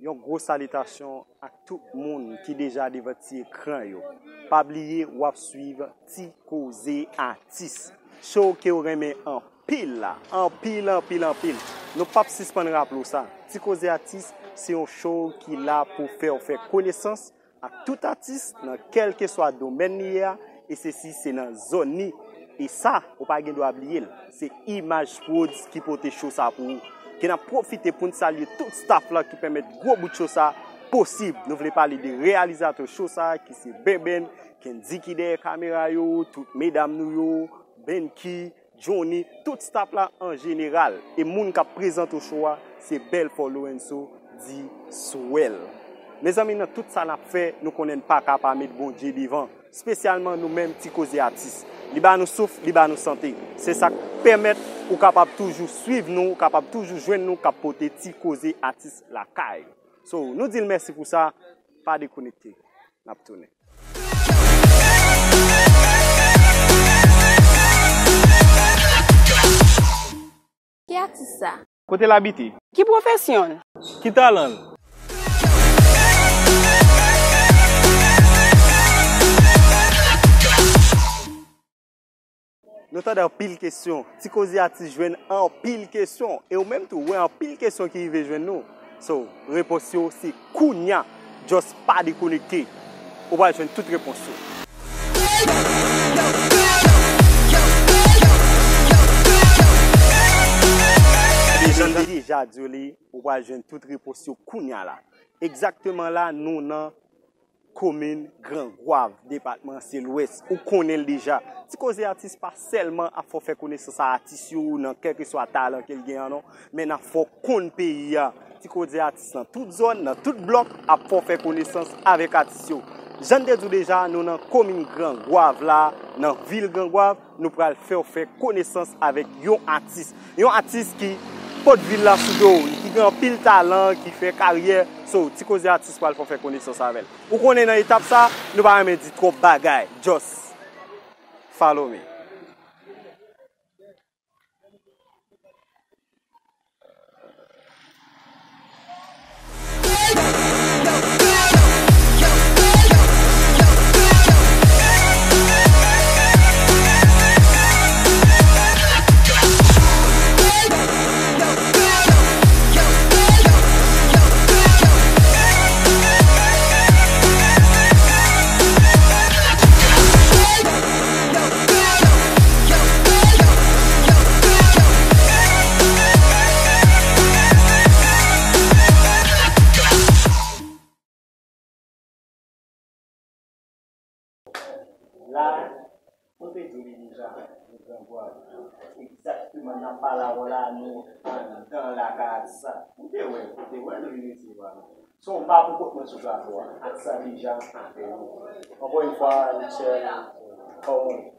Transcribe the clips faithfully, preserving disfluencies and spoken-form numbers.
Yon gwo salitasyon ak tout moun ki deja devan ti ekran yo. Pa bliye w ap swiv Ti Koze Atis. Show ke w renmen anpil la. Anpil, anpil, anpil. Nou p ap sispann raple w sa. Ti Koze Atis se yon show ki la pou fè w fè konesans ak tout atis nan kèlkeswa domèn li ye a, e sesi se nan zòn li. E sa, ou pa gen dwa bliye l. Se Imaj Prodz ki pote show sa pou ou. Ke n ap pwofite pou n salye tout staff la ki pèmèt gwo bout show sa posib. Nou vle pale de reyalizatè show sa ki se Benben, Kendy ki dèyè kamera yo, tout medam nou yo, Benki, Johnny, tout staff la an jeneral, e moun k ap prezante show a, se Belfort Lorenzo di Swell. Mezanmi, nan tout sa n ap fè, nou konnen n pa ka pa met Bondye devan. Espesyalman nou menm Ti Koze Atis. Li ba nou souf, li ba nou sante. Se sa k pèmèt ou kapab toujou swiv nou, ou kapab toujou jwenn nou k ap pote Ti Koze Atis lakay. So, nou di l mèsi pou sa, pa dekonekte. N ap tounen. Ki atis sa? Kote l abite? Ki pwofesyon l? Ki talan l? Nou tande anpil kesyon. Ti Koze Atis jwenn anpil kesyon. E ou menm tou, ou wè anpil kesyon ki rive jwenn nou. So, repons yo se kounya. Just pa dekonekte. Ou pral jwenn tout repons yo. Deja, deja di w li, ou pral jwenn tout repons yo kounya la. Egzakteman la, nou nan komin Gran Gwav, depatman Silvès. Ou konnen l deja. Ti Koze Atis pa sèlman ap fè w fè konesans a atis yo nan kèlkeswa talan ke l gen an non, men n ap fè w konn peyi a. Ti Koze Atis nan tout zòn, nan tout blòk, ap fè w fè konesans avèk atis yo. Jan n te di w deja, nou nan komin Gran Gwav la, nan vil Gran Gwav, nou pral fè w fè konesans avèk yon atis. Yon atis ki pot vil la sou do l, ki gen anpil talan, ki fè karyè. So, Ti Koze Atis pral fè w fè konesans avè l. Ou konnen nan etap sa, nou pa renmen di twòp bagay. Just follow me. La, nou te di li deja, nou pran vwal. Egzakteman, n ap pale avè w la, nou anndan lakay atis sa. Ou te wè, ou te wè, nou vin resevwa nou. So, m pa pou kont mwen sou plato a. Atis sa deja avè nou. Ankò yon fwa, Michel, kòman w ye?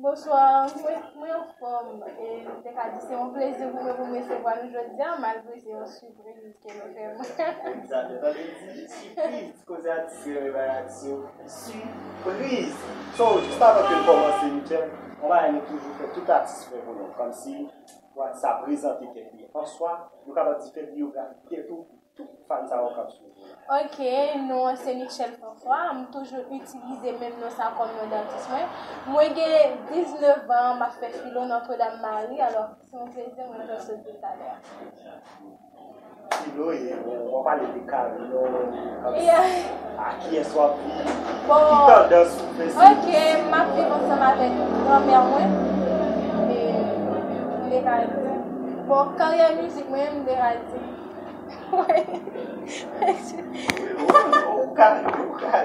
Bonswa, mwen, mwen anfòm. E m te ka di se yon plezi pou mwen pou m resevwa nou jodi a, malgre se yon sipriz ke nou fè mwen. Egzakteman, tande di sipriz, koze atis yo, bay atis yo sipriz. So, jis avan ke n kòmanse, Michel, yon bagay nou toujou fè, tout atis fè pou nou. Kòmsi, pou atis sa prezante tèt li an swa, nou kapab di fè biyografi tèt ou, tout fan sa yo k ap swiv ou la. Ok, non an se Michel François. M toujou itilize menm non sa kòm non datis mwen. Mwen gen diznèf an, m ap fè filo nan Notre Dame Marie. Alò, se yon plezi mwen jwenn sot talè a. Filo, e, w ap pale de karyè w, a kiyès w ap viv, ki tandans ou fè, se... Ok, m ap viv ansanm avèk granmè mwen. E, m te ka di, bon, karyè mizik mwen, m te ka di, Ou, ou ka, ou ka.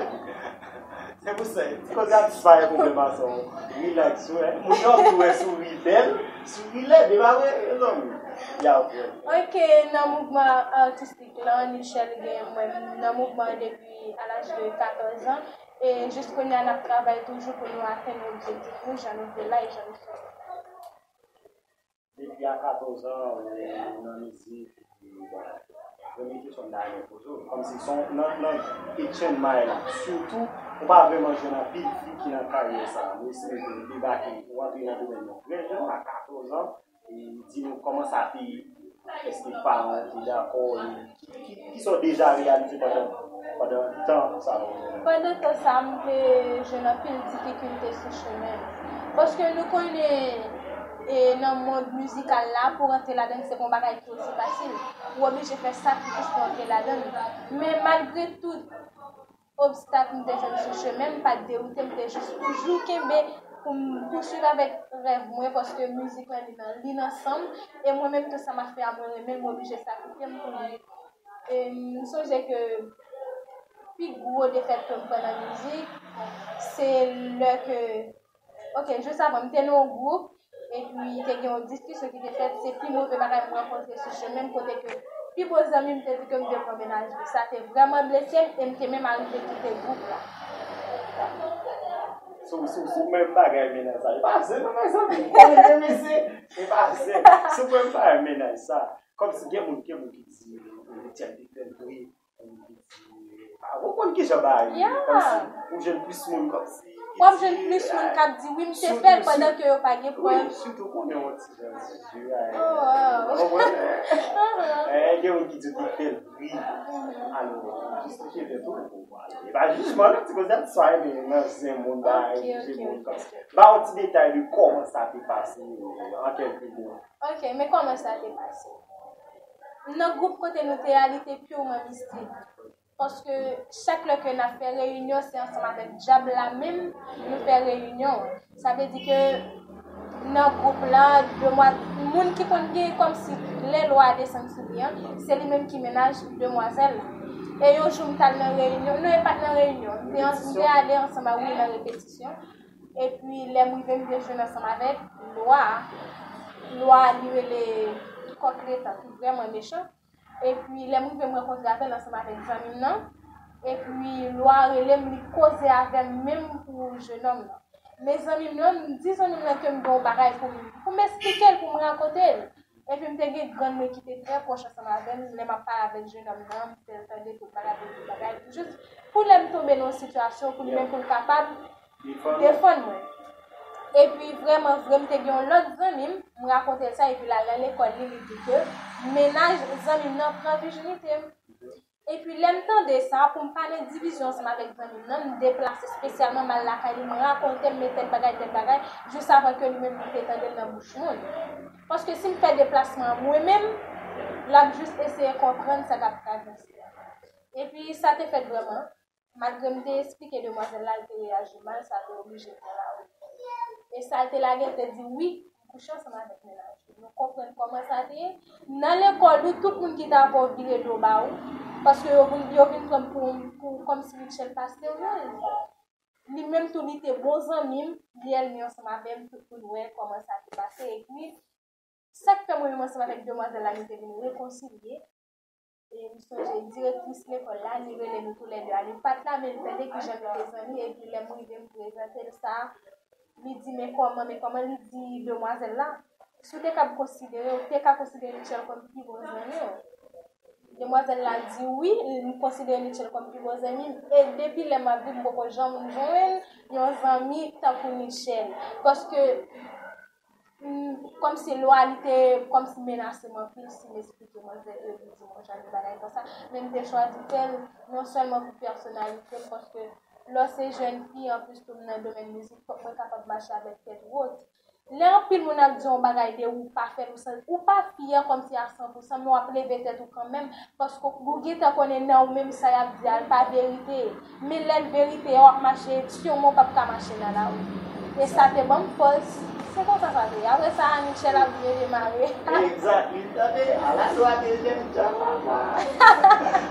Se pou sa, Ti Koze Atis pa gen pwoblèm a sa. Relax, wè. Moun yo ap tou wè souri bèl, souri lèd, e pa vre, zanmi. Ya, ok. Ok, nan mouvman atistik lan, Nichelle gen mwen nan mouvman an depi a laj de katòz an. E jis kounye a, n ap travay toujou pou nou atenn objektif nou, jan nou vle la e jan nou swete. Depi a katòz an, ou nan mizik, epi, bon, premye kesyon m ta renmen poze w, kòmsi son, nan, nan Etienne Maël, sitou, ou pa vrèman jwenn anpil fi ki nan karyè sa a. Nou estimé ke ou debake, ou antre nan domèn nan trè jèn, a katòz an, e di nou kòman sa te Èske paran w te dakò? Ki, ki sa w deja reyalize pandan, pandan tan sa a? Pandan tan sa a, m te jwenn anpil difikilte sou chemen m. Paske nou konnen, e, nan mond mizikal la, pou w rantre ladan l, se pa yon bagay ki osi fasil. Ou oblije fè sakrifis pou w rantre ladan l. Men malgre tout obstak m te jwenn sou chemen m, m pa t dewoute, m te jis toujou kenbe pou m pouswiv avèk rèv mwen, paske mizik lan li nan, li nan san m, e mwen menm tou sa m ap fè a mwen renmen l, m oblije sakrifye m pou li. E m sonje ke pi gwo defèt ke m pran nan mizik, se lè ke Ok, jis avan, m te nan yon gwoup, epi te gen yon diskisyon ki te fèt, se pi move bagay m rankontre sou chemen m, kote ke pi bon zanmi m te di ke m te pran mennaj li. Sa te vrèman blese m, e m te menm arive kite gwoup la. Sou, sou, sou menm bagay mennaj sa. E pa zen non, mezanmi. Konnen ke mesye, e pa zen. Sou menm bagay mennaj sa. Kòmsi gen moun, gen moun ki di, Etienne te fè l vre. Ah, ou konn kijan bagay ye, kòmsi ou jwenn plis moun, kòmsi w ap jwenn plis moun k ap di wi, m te fè l, pandan ke yo pa gen prèv. Sitou konnen yon ti jan di wi. Ou konprann? Eh, gen moun ki di w te fè l wi. Alò, jistifye tèt ou pou w ale. E pa jijman non, ti koze a, sa, men nan zen moun, bagay, jije moun kòmsi. Ba yon ti detay de kòman sa te pase, an kèlke mo. Ok, men kòman sa te pase? Nan gwoup kote nou te a, li te pirman mistik. Paske chak lè ke n ap fè reyinyon, se ansanm avèk dyab la menm nou fè reyinyon an. Sa vle di ke nan gwoup la, demwa-, moun ki konn gen kòmsi lè lwa a desann sou li an, se li menm ki mennaj demwazèl la. E yon jou m t al nan reyinyon, non, e pa t nan reyinyon, m te an-, m te ale ansanm ak, wi, nan repetisyon. Epi lè m rive, m te jwenn ansanm avèk lwa a. Lwa a, li rele Kòk Letan, ki vrèman mechan. Epi lè m rive, m rankontre avè l ansanm avèk zanmi m nan. Epi lwa a rele m, li koze avè m menm pou jennonm nan. Men zanmi m nan, m di zanmi m nan ke m gen yon bagay pou m, pou m esplike l, pou m rakonte l. Epi m te gen grann mwen ki te trè pwòch ansanm avè m, lè m ap pale avèk jennonm nan, m fè l tande tout bagay, tout bagay, jis pou lè m tonbe nan yon sitiyasyon, pou li menm pou l kapab defann mwen. Epi vrèman vre, m te gen yon lòt zanmi m, m rakonte l sa, epi l al nan lekòl li, li di ke mennaj zanmi m nan pran vijinite m. Epi lè m tande sa, pou m pa nan divizyon ansanm avèk zanmi m nan, m deplase espesyalman, m al lakay li, m rakonte l, m met tèl bagay, tèl bagay, jis avan ke li menm li te tande l nan bouch moun. Paske si m fè deplasman an mwen menm, l ap jis eseye konprann sa k ap travèse a. Epi sa te fèt vrèman. Malgre m te esplike demwazèl la, l te reyaji mal, sa te oblije m nan lari. E sa l te lage, l te di, wi, m kouche ansanm avèk mennaj li. Nou konprann kòman sa te ye? Nan lekòl ou, tout moun ki t avè w vire do ba ou, paske yo vin, yo vin pran m pou, pou kòmsi Mitchell pa seryez. Li menm tou, li te bon zanmi m, li ènmi ansanm avè m, tout moun wè kòman sa te pase. Epi, sa k fè mwen menm ansanm avèk demwazèl la, nou te vin rekonsilye. E m sonje direktris lekòl la, li rele nou toulède a. Li pa t la, men li tande kijan nou te zanmi, epi lè m rive, m prezante l sa. Li di, men kòman, men kòman, li di demwazèl la, si w te kab konsidere, ou te ka konsidere Mitchell kòm pi bon zanmi w. Demwazèl la di, wi, m konsidere Mitchell kòm pi bon zanmi m. E depi lè m ap viv, m poko janm jwenn yon zanmi tankou Mitchell. Paske, m, kòmsi lwa li te kòmsi menase m anpil si m esplike manzè ke li di m yon jan de bagay konsa. Men m te chwazi fè l non sèlman pou pèsonalite m, paske lè w se jèn fi, anplis tou m nan domèn mizik, fòk mwen kapab mache avèk tèt wot. Lè anpil moun ap di yon bagay de ou, ou pa fè l, ou santi, ou pa fyè kòmsi a san pou san, men w ap leve tèt ou kanmenm, paske ou gentan konnen nan ou menm sa y ap di a, l pa verite. Men lè l verite a, w ap mache, sirman w p ap ka mache nan lari. E sa te ban m fòs. Se konsa sa te ye. Apre sa, Mitchell ap vire demare. Exactly. Tande, ala lwa de jèn jan, papa.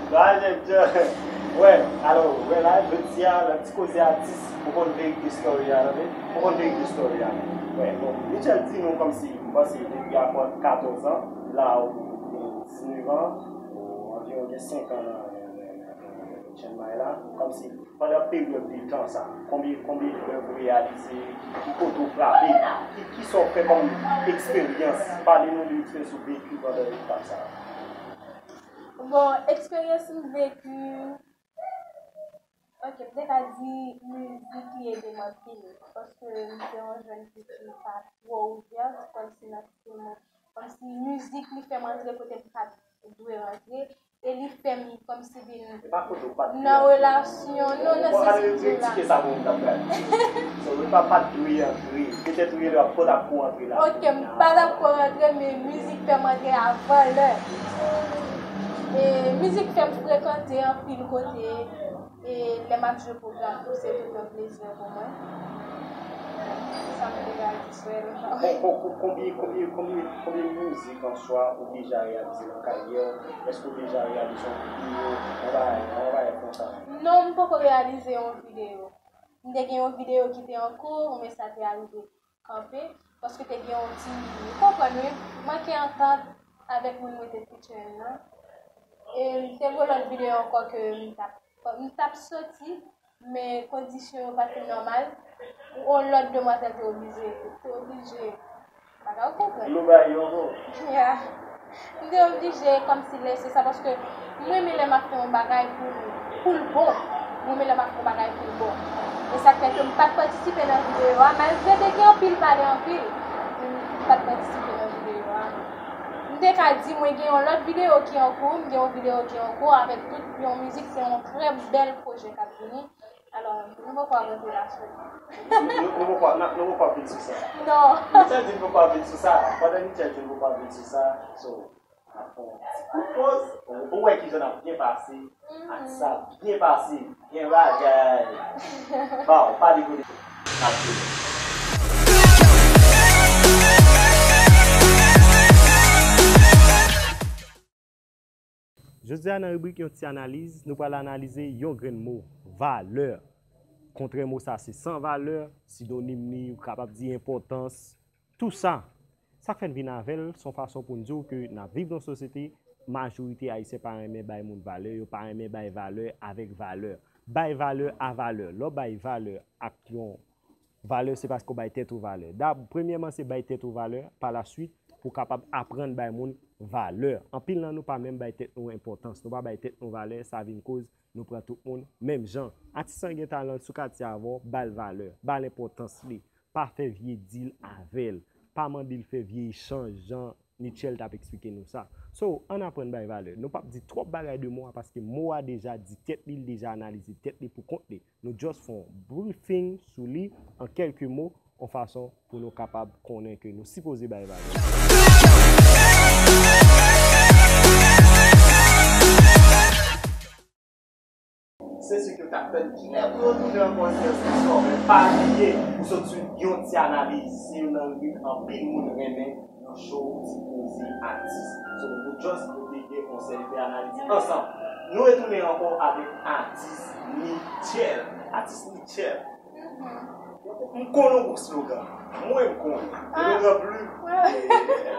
Lwa jèn jan. Wè, alò, wè la, jodi a, nan ti koze atis, ou konn verite story a, tande? Ou konn verite story a. Wè, bon, Mitchell di nou kòmsi, m panse, depi a katòz an, la, ou gen diznèf an, ou anviwon gen senk an nan, nan, nan, nan, nan, nan Chiang Mai la, kòmsi, pandan peryòd de tan sa, konbyen, konbyen lè ou reyalize, ki kote ou frape, ki, ki sa ou fè kòm eksperyans? Pale nou de eksperyans ou veki pandan etap sa. Bon, eksperyans m veki, ok, m te ka di mizik li ede m anpil, paske m se yon jèn fi ki pa twò ouvè, kòmsi nan ti moun. Kòmsi mizik li fè m antre kote m pa t dwe rantre, e li fè m kòmsi vin nan relasyon. Non, non, se sou la. Kritike sa pou moun k ap gade. So, ou pa, pa t dwe antre. Petèt ou genlè w ap, pa t ap ko antre la. Ok, m pa t ap ko antre, men mizik fè m antre avan lè. E mizik fè m frekante anpil kote. E lè m ap jwe pwogram tou, se tout yon plezi pou mwen. Sa m te ka di sou Elva. Kon-, kon-, kon-, konbyen, konbyen, konbyen, konbyen mizik an swa ou deja reyalize nan karyè w? Èske ou deja reyalize yon videyo, yon bagay, yon bagay konsa? Non, m poko reyalize yon videyo. M te gen yon videyo ki te an kou, men sa te arive kanpe, paske te gen yon ti, ou konprann wi, manke antant avèk moun mwen te featuring nan. E te gen lòt videyo ankò ke m t ap, m t ap soti, men kondisyon yo pa t fin nòmal. Yon lòt demwazèl te oblije, te oblije, bagay ou konprann. Lou bay yo ankò. Yeah. M te oblije kòmsi lese sa, paske m renmen lè m ap fè yon bagay pou, pou l bon. M renmen lè m ap fè yon bagay pou l bon. E sa k fè ke m pa t patisipe nan videyo a, malgre te gen anpil pale anpil, m pa t patisipe nan videyo a. M te ka di mwen gen yon lòt videyo ki an kou, m gen yon videyo ki an kou avèk tout yon mizik, se yon trè bèl pwojè k ap vini. Alò, nou poko ap rantre la sou. Nou, nou poko, nou, nou poko ap vin sou sa. Non. Michel di nou poko ap vin sou sa. Pandan Michel di nou poko ap vin sou sa, so, n ap fè yon ti kout poz. Ou, ou wè kijan n ap byen pase. Ak sa, byen pase. Byen bagay. Bon, pa dekouraje. N ap vini. Jodi a, nan ribrik Yon Ti Analiz, nou pral analize yon grenn mo, valè. Kontrè mo sa se san valè, sinonim li, ou kapab di enpòtans, tou sa. Sa k fè n vin avè l, se yon fason pou n di w ke n ap viv nan yon sosyete, majorite Ayisyen pa renmen bay moun valè, yo pa renmen bay valè avèk valè. Bay valè a valè. Lè w bay valè ak yon valè, se paske w bay tèt ou valè. Dab-, premyèman, se bay tèt ou valè, pa la swit, pou w kapab aprann bay moun valè. Anpil nan nou pa menm bay tèt nou enpòtans, nou pa bay tèt nou valè, sa vin koz nou pran tout moun menm jan. Atis lan gen talan, si w ka di avè w, ba l valè, ba l enpòtans li, pa fè vye deal avè l, pa mande l fè vye echanj jan Nichelle t ap eksplike nou sa. So, ann aprann bay valè. Nou p ap di twòp bagay de mo a, paske mo a deja di tèt li, l deja analize tèt li pou kont li. Nou just fè yon briefing sou li an kèlke mo, yon fason pou nou kapab konnen ke nou sipoze bay valè. Se si ke w t ap fè l kilè pou yo tounen ankò, se yon sò, men pa bliye, ou sot sou Yon Ti Analiz, se youn nan ribrik anpil moun renmen nan show Ti Koze Atis. So, nou just pote de konsèy, fè analiz ansanm. Nou retounen ankò avèk atis Nichelle. Atis Nichelle. M konnen w gon slogan. Mwen m konnen. Slogan pli.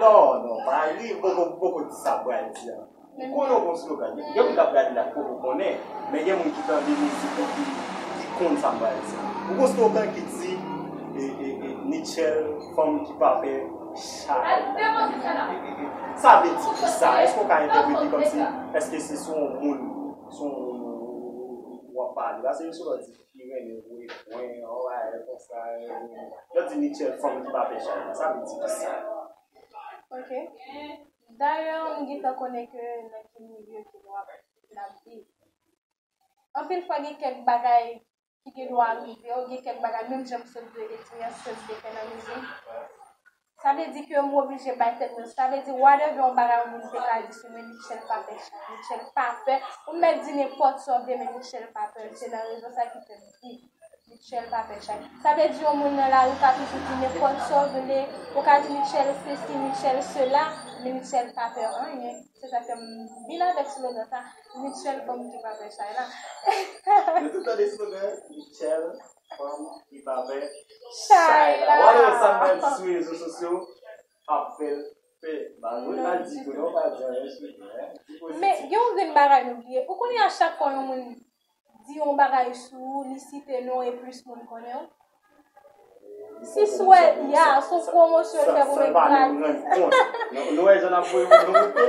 Non, non, pa ri, m poko, m poko di sa m pral di a. M konnen w gon slogan. Gen moun k ap gade la k poko konnen, men gen moun ki tande mizik ou ki, ki konn sa m pral di. Ou gon slogan ki di, e, e, e, Nichelle, fanm ki pa pè chay. Sa vle di ki sa? Èske w ka entèprete kòmsi, èske se sou yon moun, sou yon moun w ap pale? Paske gen slogan di, ki renmen voye pwen, yon bagay konsa, yo di Nichelle fanm ki pa pè chay la, sa vle di kisa? Ok. Dayè, m gentan konnen ke nan ki milye ke nou ap, n ap viv. Anpil fwa, gen kèk bagay ki gen dwa rive w, gen kèk bagay, menm jan m sot di w, eksperyans ke m te fè nan mizik. Sa vle di ke m oblije bay tèt mwen. Sa vle di, whatever yon bagay yon moun te ka di sou mwen, Nichelle pa pè chay. Nichelle pa pè. Ou mèt di nenpòt sa w vle, men Nichelle pa pè. Se nan rezon sa ki fè m di Nichelle pa pè chay. Sa vle di, yon moun nan lari ka toujou di nenpòt sa w vle. Ou ka di Nichelle sesi, Nichelle sela, men Nichelle pa pè anyen. Se sa fè m vin avèk slogan sa, Nichelle fanm ki pa pè chay la. Yo tout tande slogan, Nichelle fanm ki pa pè chay la. Wale sa m pral di sou rezo sosyo ap fè l fè. Malgre m pa di tou non, pa di anyen sou li, men li pozitif. Men gen yon grenn bagay nou bliye. Ou konnen a chak fwa yon moun di yon bagay sou ou, li site non e plis moun konnen w. Si swè, ya, se yon pwomosyon l fè pou mwen gratis. San, san, san, san pa menm rann kont. Nou, nou wè jan n ap voye moun nou moute.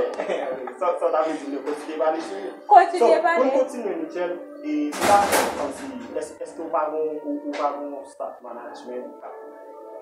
Sa, sa ta vle di nou kontinye pale sou li. Kontinye pale. So, pou n kontinye, Nichelle, e, m ta renmen kòmsi, èske, èske ou pa gon, ou, ou pa gon staff management k ap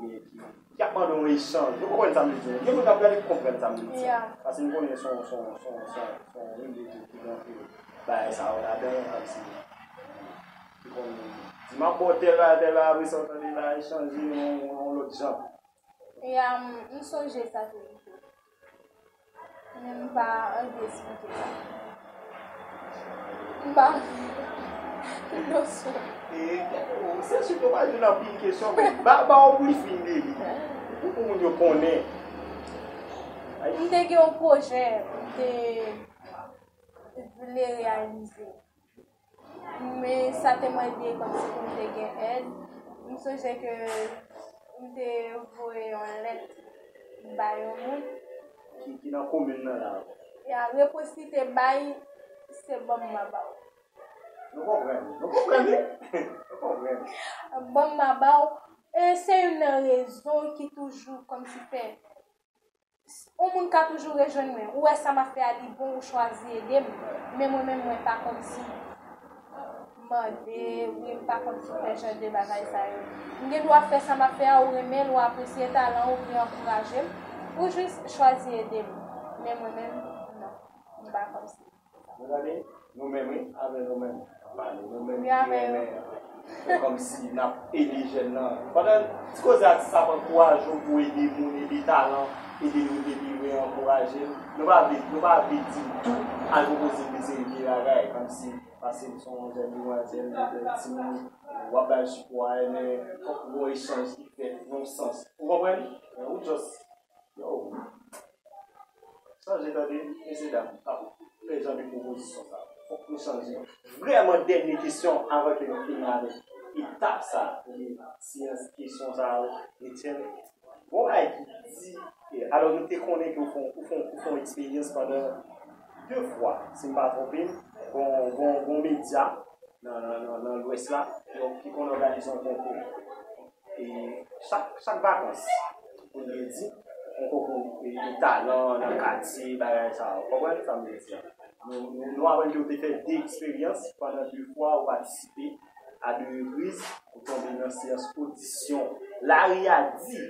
oubyen ki, ki ap mande yon echanj. Ou konprann sa m vle di? Gen moun k ap gade ki konprann sa m vle di. Paske m konnen se yon, se yon, se yon, se yon, se yon rezo ki gen anpil bagay sa yo ladan l, kòmsi, ki konn di, "M ap ba w tèl bagay, tèl bagay," apre sa, w tande bagay chanje yon, yon lòt jan. Ya, m, m sonje sa tou. Men m pa anvi esplike sa. M pa anvi. Non, sou. E, se sou tou pa jwenn anpil kesyon, men ba, ba w briefing de li. Pou, pou moun yo konnen. M te gen yon pwojè, m te vle reyalize. Men sa te mande kòmsi pou m te gen èd. M sonje ke m te voye yon lèt bay yon moun. Ki, ki nan komin nan la. Ya, repons li te bay, se ban m m a ba w. Nou konprann, nou konprann, wi. Nou konprann. Ban m m a ba w. E se youn nan rezon ki toujou kòmsi fè yon moun ka toujou rejwenn mwen. Ou wè sa m ap fè a, li bon, ou chwazi ede m. Men mwen menm, mwen pa kòmsi mande, wi, m pa kòmsi fè jan de bagay sa yo. M gen dwa fè sa m ap fè a, ou renmen l, ou apresye talan, ou vle ankouraje m, ou jis chwazi ede m. Men mwen menm, non. M pa kòmsi. Nou tande? Nou menm, wi, avè nou menm. N ap pale, nou menm ki renmen fè kòmsi n ap ede jèn nan. Pandan ti koze atis ap ankouraje w pou ede moun, ede talan, ede nou, ede nou, ankouraje l. Nou pa vle, nou pa vle di l tou, al pwopoze l de seri vye bagay, kòmsi, paske m se yon jèn demwazèl, m jèn timoun, w ap bay sipò a, men fòk gen yon echanj ki fèt, yon sans. Ou konprann? Ou just Yo, chanje tande, mesye dam, ap fè jan de pwopozisyon sa. Fòk nou chanje. Vrèman, dènye kesyon avan ke nou fini avèk etap sa, oubyen seyans kesyon sa yo, Etienne. Bon, bagay ki di, e, alò nou te konnen ke ou fè, ou fè, ou fè eksperyans pandan de fwa, si m pa twonpe m, gon, gon, gon medya nan, nan, nan, nan Lwès la, ki, ki konn òganize yon konkou. E chak, chak vakans, pou n byen di, yon konkou, e, de talan nan katye, bagay sa yo. Konprann sa m vle di a? Nou, nou, nou aprann ke w te fè de eksperyans pandan de fwa ou patisipe a de repriz, ou tonbe nan seyans odisyon. Lari a di,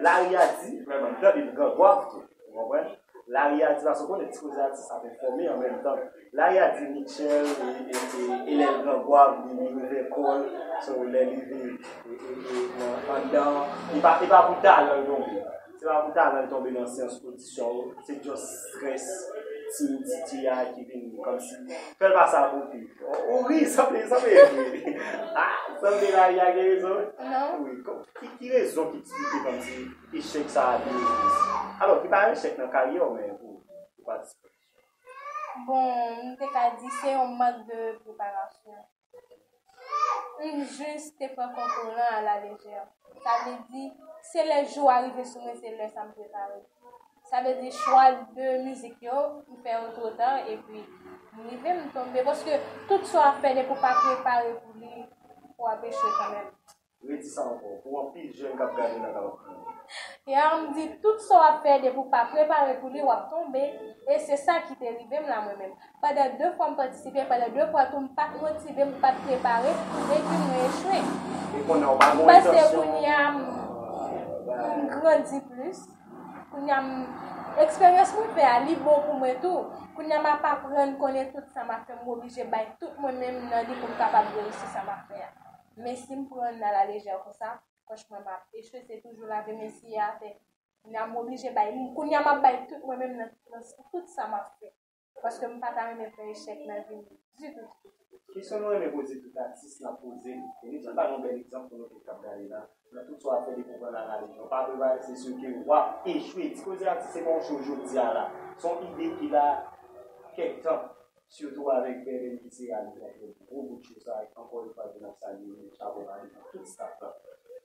Lari a di, vrèman, m tande l grangwav tou, ou konprann? Lari a di, paske w konnen ti koze atis ap enfòme an menm tan. Lari a di Mitchell e, e, e, e Elèl grangwav, li, li ouvè kò l, so lè li rive e, e, e, nan, anndan, e pa, e pa pou talan l tonbe. Se pa pou talan l tonbe nan seyans odisyon yo, se just stress, timidite a ki vin kòmsi fè l pase a kote. Ou ri, sanble, sanble vre. Ah, sanble lavi a gen rezon. Non. Wi, ki, ki rezon ki eksplike kòmsi echèk sa a vin? Alò, ki pa echèk nan karyè w, men pou, pou patisipasyon. Bon, m te ka di se yon mank de preparasyon. M jis te pran konkouran a la lejè. Sa vle di, se lè jou a rive sou mwen, se lè sa m prepare. Sa vle di, chwa de mizik yo, m fè yo two ta, epi m rive, m tonbe. Paske tout sa w ap fè, depi w pa prepare pou li, w ap echwe kanmenm. Redi sa ankò, pou anpil jèn k ap gade n ak ap aprann. Ya, m di, tout sa w ap fè, depi w pa prepare pou li, w ap tonbe. E se sa ki te rive m la, mwen menm. Pandan de fwa m patisipe, pandan de fwa tou, m pa t motive, m pa t prepare, epi mwen echwe. E kounye a, w pa gen entansyon. M panse kounye a, m, m grandi plis. Kounye a, m, eksperyans mwen fè a, li bon pou mwen tou. Kounye a, m ap aprann konnen tout sa m ap fè, m oblije bay tout mwen menm nan li pou m kapab reyisi sa m ap fè a. Men si m pran n a la lejè konsa, franchman, m ap echwe, se toujou lave men siye atè. Kounye a, m oblije bay, kounye a, m ap bay tout mwen menm nan, nan tout sa m ap fè. Paske m pa ta renmen fè echèk nan vi m ditou, ditou, ditou. Kesyon nou renmen poze tout atis n ap poze l. E nou jan ba nou bèl egzanp pou nou tout k ap gade la. Nan tout sa w ap fè depi w pran la nan rejyon, pa prepare, se si ke w ap echwe. Ti koze atis se pa yon cho jodi a la. Se yon ide ki la kèk tan. Sitou avèk Bèbèn ki se reyalizatè gwo bout cho sa, ankò yon fwa ke n ap salye l, chapo ba li pou tout staff la.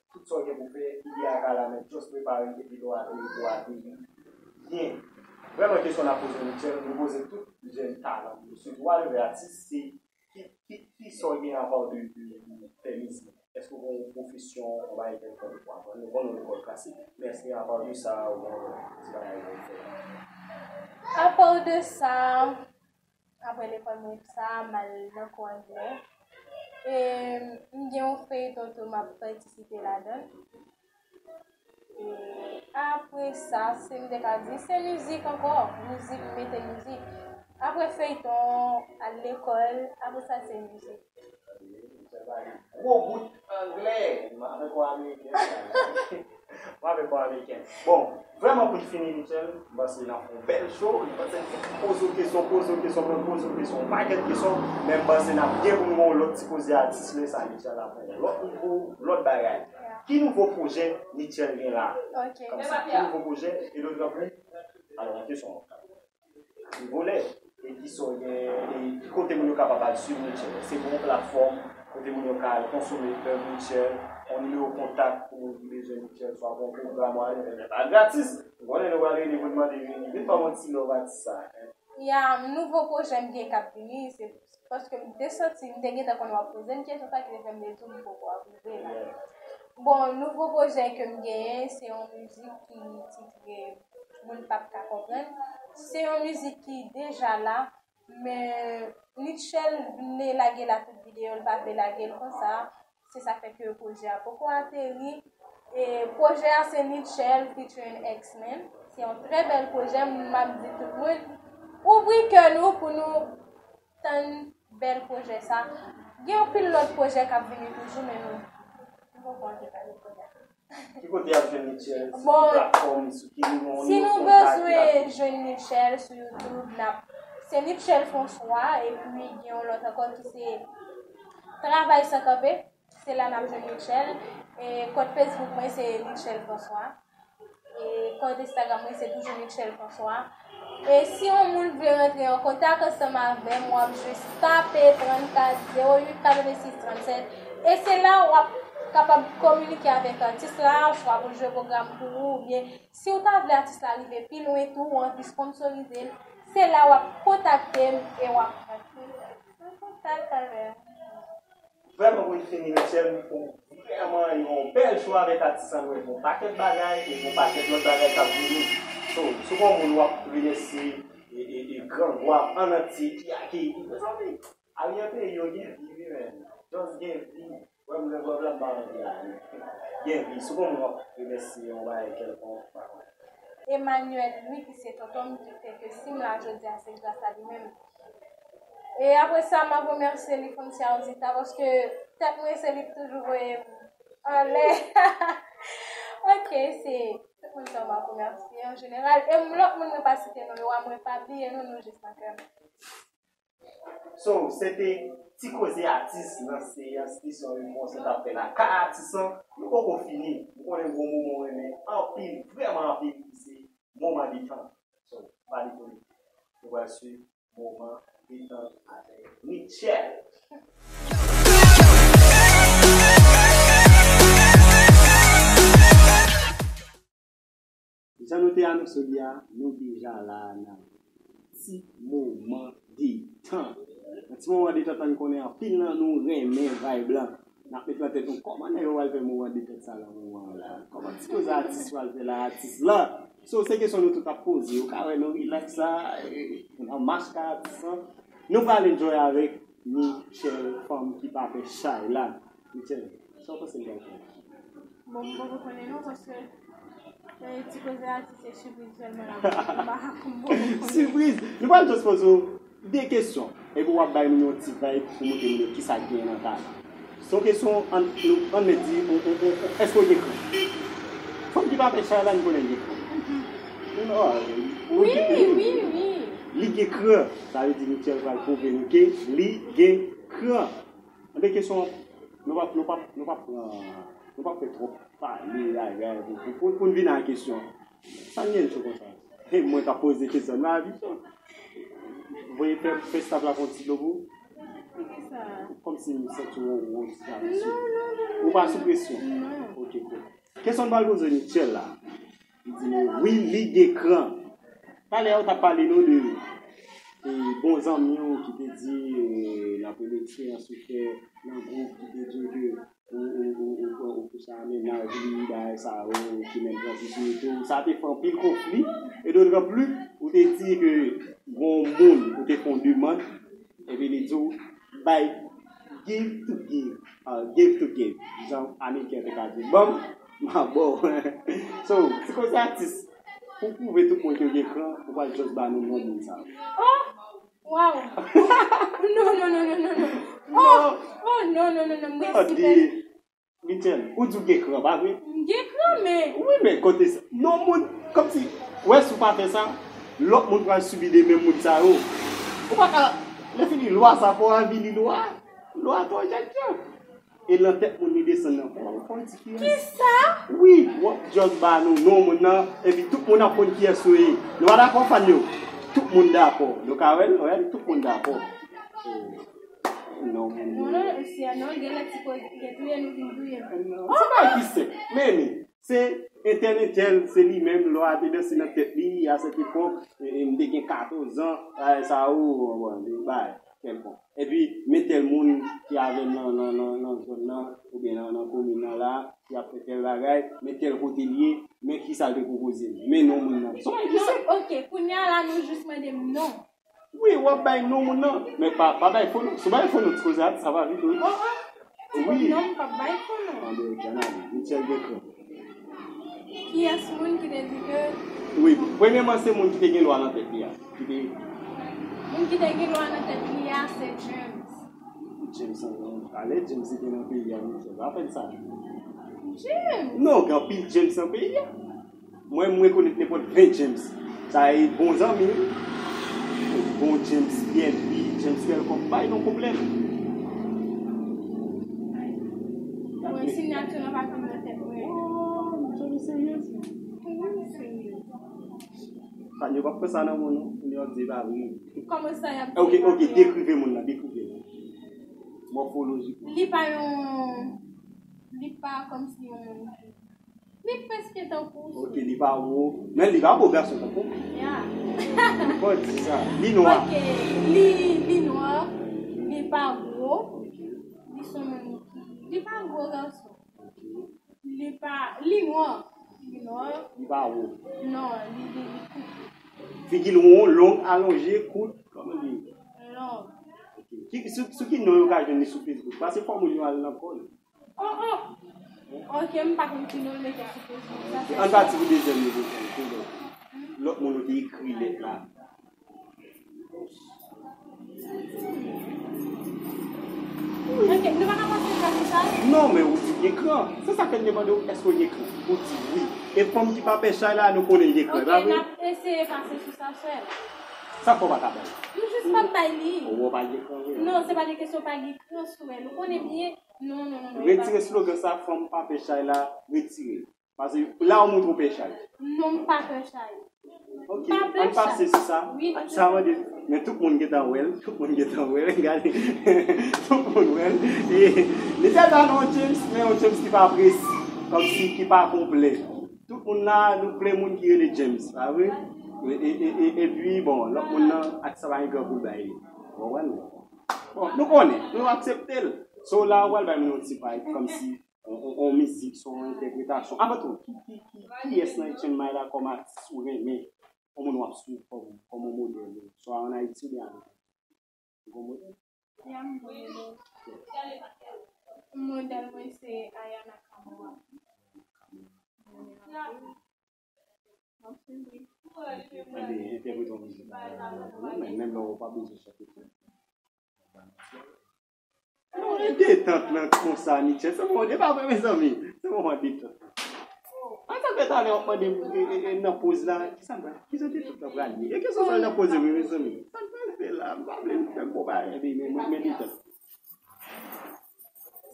Tout sa w gen pou fè, ide a ka la, men just prepare l epi lè w ateri, pou w ateri byen. Vrèman, kesyon n ap poze Mitchell, nou poze tout jèn talan pou yo. Sitou w a leve atis, se ki, ki, ki sa w gen apa de, de, de fè mizik? Èske w gen yon pwofesyon, yon bagay kèlkonk pou aprann? Nou konn nou lekòl klasik, men èske apa de sa, ou gen yon ti bagay pou fè? Apa de sa, Apre lekòl mwen sa, m al nan kou anglè. E m gen yon feyton tou m ap patisipe ladan l. E apre sa, si m te ka di, se mizik ankò. Mizik, m mete mizik. Apre feyton, al lekòl, apre sa, se mizik. Gwo bout anglè. M avèk yon ameriken. M avèk yon ameriken. Bon, vrèman pou l fini, Mitchell, m panse n ap fè yon bèl cho. M panse n te poze w kesyon, poze w kesyon, mwen poze w kesyon, yon pakèt kesyon. Men m panse n ap gen pou nou yon lòt ti koze atis lè sa, Mitchell ap fè yon lòt nouvo, lòt bagay. Ki nouvo pwojè Mitchell gen la? Kòmsi, ki nouvo pwojè? E lòt lan pou, alò, yon kesyon. Ki volè? E ki sa w gen, e ki kote moun yo kapab al swiv Mitchell? Se gen yon platfòm kote moun yo ka al konsome èv Mitchell, yon nimewo kontak pou moun ki bezwen Mitchell, swa pou yon pwogram ou ale, men pa gratis. Ou konnen nou pral rele pou n mande vini. Vin ban m yon ti love atis sa. Ya, nouvo pwojè m gen k ap vini, se paske m te santi, m te gentan konn w ap poze m kesyon sa ki te fè m te di w m poko ap rive la. Bon, nouvo pwojè ke m genyen, se yon mizik ki titre Moun p ap ka konprann. Se yon mizik ki deja la, men Mitchell vle lage l ak tout videyo, l pa vle lage l konsa. Se sa k fè ke pwojè a poko ateri. E pwojè a se Mitchell featuring X-Men. Se yon trè bèl pwojè, m ap di tout moun, ouvri kè nou pou nou tann bèl pwojè sa. Gen anpil lòt pwojè k ap vini toujou, men nou, nou poko antre nan pwojè a. Ki kote y ap jwenn Mitchell? Sou ki platfòm, sou ki nimewo, nimewo kontak ki ap... Si nou bezwen jwenn Mitchell sou YouTube, n ap, se Mitchell François, epi gen yon lòt ankò ki se Travay San Kanpe. Se la n ap jwenn Mitchell. E kont Facebook mwen se Mitchell François. E kont Instagram mwen se toujou Mitchell François. E si yon moun vle rantre an kontak ansanm avè m, w ap jis tape trannkat zewo uit katrevensis trannsèt. E se la w ap kapab kominike avèk atis la, swa pou l jwe pwogram pou ou, oubyen si w ta vle atis la rive pi lwen tou, w anvi sponsorize l, se la w ap kontakte m e w ap rantre an kontak avè m. Vrèman, pou n fini, Mitchell, ou vrèman yon bèl cho avèk atis an nou, e yon pakèt bagay, e yon pakèt lòt bagay k ap vini. So, si w gon moun w ap remèsye, e, e, e grangou a an antye ki akèyi, mezanmi, al nan peyi yo, gen vi, wi, men. Just gen vi. Wè m lè vlòg la, m pa anvi ale. Gen vi, si w gon moun w ap remèsye, yon bagay kèlkonk, pa konn. Emmanuel Louis, ki se tonton m, ki fè ke si m la jodi a, se gras a li menm. E apre sa, m ap remèsye li Francia Rosita, paske tèt mwen se li k toujou voye m anlè. Ok, se Moun sa yo m ap remèsye an jeneral. E m lòt moun mwen pa site non yo a, mwen pa bliye non nou jis nan kè m. So, se te Ti Koze Atis nan seyans kesyon repons nou t ap fè la. Ka atis lan, nou poko fini. M konnen gon moman w renmen anpil, vrèman anpil, ki se moman detant. So, pa dekonnen. Nou pral swiv moman detant avèk Mitchell. Jan nou te anonse li a, nou deja la nan ti moman detant. Nan ti moman detant la, n konnen anpil nan nou renmen vibe la. N ap met nan tèt nou kòman nèg yo pral fè moman detant sa nan moman an la. Kòman Ti Koze Atis pral fè la, atis la. So, se kesyon nou tout ap poze. Ou ka wè nou rilaks la, e, nan mach ka atis la. Nou pral enjoy avèk Mitchell, fanm ki pa fè chay la. Mitchell, sa w panse m pral fè? Bon, m poko konnen non, paske, eh, Ti Koze Atis se sipriz sèlman l ap ba m poko konnen. Sipriz! Nou pral just poze w de kesyon. Epi w ap bay moun yon ti vibe pou montre moun yo kisa k genyen nan ka la. Se yon kesyon, ann, nou, ann mèt di, on, on, on, on, èske w gen kran? Fanm ki pa fè chay la, nou konnen l gen kran. Non, non, wi, wi, wi. Li gen kran. Sa vle di Mitchell pral pwouve nou ke li gen kran. Anben kesyon, nou p ap, nou p ap, nou p ap pran, nou p ap fè twòp pale, lagay, pou, pou, pou, pou n vin a kesyon. Sa n gen cho konsa? E mwen k ap poze kesyon nan avi. Voye fè, fè staff la fè yon ti dlo pou ou. Poukisa? Kòmsi m santi w, w ti jan. Non, non, non, non. Ou pa sou presyon? Non. Ok, cool. Kesyon n pral poze Mitchell la. Li di nou, wi, li gen kran. Talè a, ou t ap pale nou de, e, bon zanmi w ki te di, e, nan premye eksperyans ou fè nan gwoup, ki te di w ke ou, ou, ou, ou, ou, ou pran, ou pran sa mennaj li, bagay sa yo, ki menm pran pitit ou, sa te fè anpil konfli, e dotranplis, ou te di ke gon moun, ou te fè yon demann, epi li di w, bay, give to give, ah, give to give, jan Ameriken te ka di, ban m, m a ba w. So, Ti Koze Atis, pou pwouve tout moun ke w gen kran, ou pral just ba nou non moun sa yo. Oh! Waw! Non, non, non, non, non, non. Oh! Oh, non, non, non, non, mwen siprèm. Mitchell, ou di w gen kran, pa vre? M gen kran, men. Wi, men kote sa? Non, moun, kòmsi, wè, si w pa fè sa, lòt moun pral sibi de menm moun sa yo. Ou pa ka, lè fini, lwa sa fò avili lwa. Lwa twò jènjan. E nan tèt moun li desann nan. Fò, fò diferans. Kisa? Wi, w ap just ba nou non moun nan, epi tout moun ap konn kiyès ou ye. Nou pa dakò, fan yo? Tout moun dakò. Nou ka wè l, wè l, tout moun dakò. Non, moun. Non, non, si a non, gen lè ti koze, gen touye nou vin touye. Non, se pa ki se. Men, se entèl, entèl, se li menm, lwa te danse nan tèt li, a sèt epòk, e, e, m te gen katòz an, bagay sa yo, bon, de bagay, kèlkonk. Epi, men tèl moun ki avè m nan, nan, nan, nan zòn nan, oubyen nan, nan komin nan la, ki ap fè tèl bagay, men tèl kote l ye, men kisa l te pwopoze m. Men non moun nan. Se yon bagay ki senp. Non, ok, kounye a la, nou jis mande m non. Wi, w ap bay non moun nan, men pa, pa bay fo non. Si w bay fo non, Ti Koze Atis, sa va vit, wi. Oh, oh. Wi. Non, m p ap bay fo non. Anben, ok, ann ale. Mitchell gen kran. Kiyès moun ki te di ke... Wi, premyèman, se moun ki te gen lwa nan tèt li a. Ki te... Moun ki te gen lwa nan tèt li a, se James. James, an, talè James te nan peyi a, Mitchell. Rapèl sa. James! Non, gen anpil James nan peyi a. Mwen, m rekonèt nenpòt ven James. Sa e bon zanmi m. Bon James, P N P, James Welcome, pa gen pwoblèm. Mwen, sinyati w pa kanpe nan tèt mwen. Oh, James serye? Wi, serye. Sa, yo p ap fè sa nan moun, non. Yo ap di pa vre. Kòman sa y ap di? Ok, ok, dekrive moun nan, dekrive l. Mòfolojik. Li pa yon, li pa kòmsi yon moun ki Li prèske tankou... Ok, li pa wo. Men li pa bo gason tankou. Ya. Ou pa di sa. Li nwa. Ok, li, li nwa. Li pa gwo. Ok. Li se yon moun ki, li pa gwo gason. Ok. Li pa, li nwa. Li nwa. Li pa wo. Non, li, li, li kout. Figi l won, long, alonje, kout. Kòman li? Long. Ok. Ki, sou, sou ki non yo ka jwenn li sou Facebook? Paske fò moun yo al nan kò l. Oh, oh. Ok, m pa konn ki non l mete sou Facebook. Sa se... Ann pati pou dezyèm nivo, tou lòt. Lòt moun ou te ekri lèt la. Ok, nou pa ka pase l la konsa? Non, men ou di Gen kran. Se sa k fè m te mande w, èske w gen kran? Ou di wi. E fanm ki pa pè chay la, nou konnen l gen kran, pa vre? Ok, n ap eseye pase sou sa, sè. Sa k fè w pa ka bay? Nou jis p ap bay li. Ou pa gen kran, vre? Non, se pa de kesyon pa gen kran sou elle. Ou konnen byen. Non, non, non, non. Retire slogan sa, fanm pa pè chay la, retire. Paske la ou montre w pè chay. Non, m pa pè chay. Ok, ann pase sou sa. Wi, sa mande. Men tout moun gentan wè l, tout moun gentan wè l, gade. Tout moun wè l. E, li te ba nou yon James, men yon James ki pa presi, kòmsi ki pa konplè. Tout moun la, nou plen moun ki rele James, pa vre? E, e, e, e, epi, bon, lòt moun nan, atis sa pa gen gran pou l bay li. Ou konprann? Bon, nou konnen, nou aksepte l. So, la, ou pral bay moun yon ti vibe, kòmsi on, on, on mizik, se yon entèpretasyon. Avan tou, ki, ki, ki, kiyès nan H M I la kòm atis ou renmen? Yon moun w ap swiv kòm, kòm yon modèl ou? Swa ann Ayiti oubyen alekòl? Ou gen modèl? Ya, m gen modèl. Modèl mwen se Aya Nakamura. M renmen l anpil. M ap swiv li. Enben, entèprete yon mizik Aya Nakamura. Menm lè ou pa bezwen chante tou. Non, e detant lan konsa, Nichelle. Se moman, e pa vre, mezanmi. Se moman detant lan. An sa fè talè w ap mande m, e, e, e, nan poz la, kisa m pral, kisa detant lan pral ye? E kesyon sa nan poz yo, mezanmi. Sa m pral fè la, m pa vle m fè m bon bagay, men, men, men detant.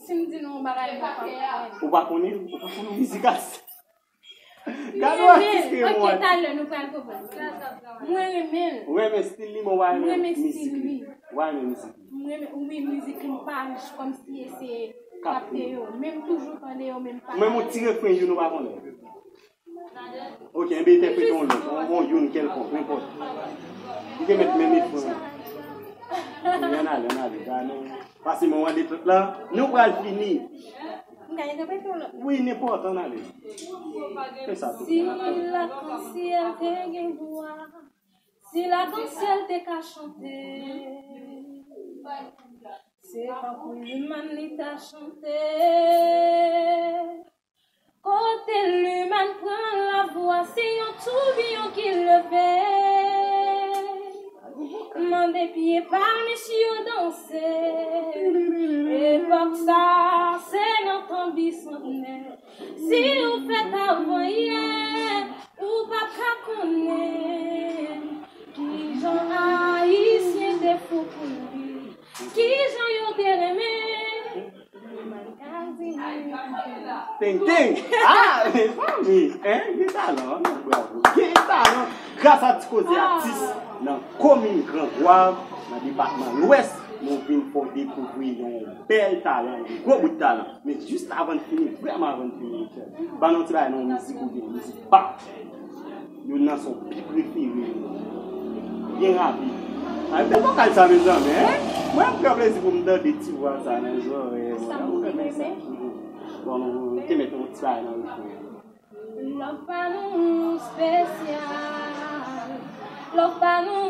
Si m di nou yon bagay, nou pa konprann. Ou pa konnen, ou pa konnen mizik a. Gade yon atis ki renmen yon atis. Ok, talè nou pral konprann. Mwen renmen l. Ou renmen stil li, men ou pa renmen mizik li. Ou pa renmen mizik li. Mwen renmen, wi, mizik li, m pa kòmsi eseye kapte yo. Men m toujou tande yo, men m pa. Menm yon ti refren youn ou pa konnen. Ok, enben entèprete yon lòt, yon, yon youn kèlkonk, nenpòt. Li te mèt menm refren an. Ann ale, ann ale, gade non. Pase moman detant lan, nou pral fini. M ka entèprete yon lòt. Wi, nenpòt, ann ale. Fè sa tou. Si lakansyèl te gen vwa, si lakansyèl te ka chante, se tankou limàn li ta chante. Kote limàn pran lavwa, se yon toubiyon ki leve. Mande pye palmis yo danse. Epòk sa, se nan tan bisantnè. Si ou fèt avan yè, ou p ap ka konnen kijan Ayisyen te fou pou li. Kijan yo te renmen. Teng, teng! Ah, mezanmi! Hein? Gen talan, bravo! Gen talan! Gras a Ti Koze Atis, nan komin Gran Gwav, nan depatman Lwès, nou vin fè w dekouvri yon bèl talan, yon gwo bout talan. Men jis avan n fini, vrèman avan n fini, Michel, ban nou yon ti bagay nan yon mizik ou gen, yon mizik pa w. Youn nan son pi prefere yo. Byen rapid. Ay, bèl vokal sa, mezanmi, hein? Mwen, m pran plezi pou m tande ti vwa sa nan zòrèy mwen. Sa m renmen. Bon, nou te mete yon ti bagay nan refren an. Love pa nou espesyal. Love pa nou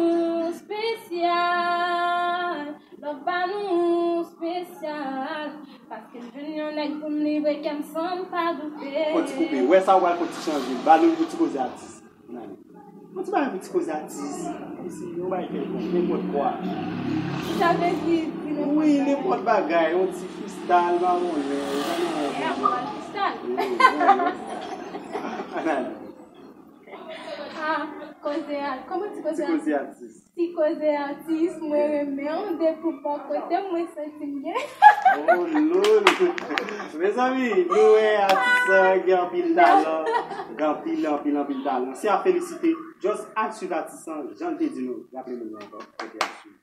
espesyal. Love pa nou espesyal. Paske m jwenn yon nèg pou m livre kè m san m pa doute. Fò ti koupe. Wè sa w pral fè ti chanje. Ba nou pou Ti Koze Atis. Ann ale. Yon ti bagay pou Ti Koze Atis. Kòmsi yon bagay kèlkonk, nenpòt kwa. Sa vle di, di nenpòt bagay. Wi, nenpòt bagay. Yon ti freestyle, pa konnen. Sa nou wè. E a mwen freestyle. Wi, wi, wi. Ann ale. Ah, koze a, kòman Ti Koze Atis? Ti Koze Atis. Ti Koze Atis, mwen renmen w depi w bò kote m, mwen santi m byen. Oh, lol. Mezanmi, nou wè atis lan gen anpil talan. Gen anpil, anpil, anpil talan. Se a felisite. Just al swiv atis lan, jan l te di nou. Raple moun yo ankò, kote y ap swiv.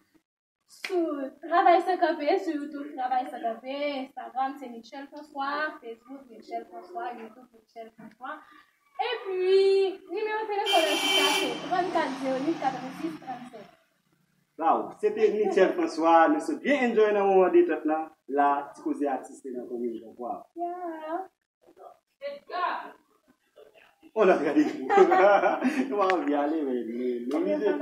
Sou Travay San Kanpe, sou YouTube Travay San Kanpe, Instagram se Michel François, Facebook Michel François, YouTube Michel François. Epi, nimewo telefòn an ki sa se trannkat zewo uit katrevensis trannsèt. Waw, se te Michel François, nou sot byen enjoy nan moman detant lan, la, Ti Koze Atis te nan komin Gran Gwav. Yeah. On a gade pou. Nou pa anvi ale, men nou, nou oblije.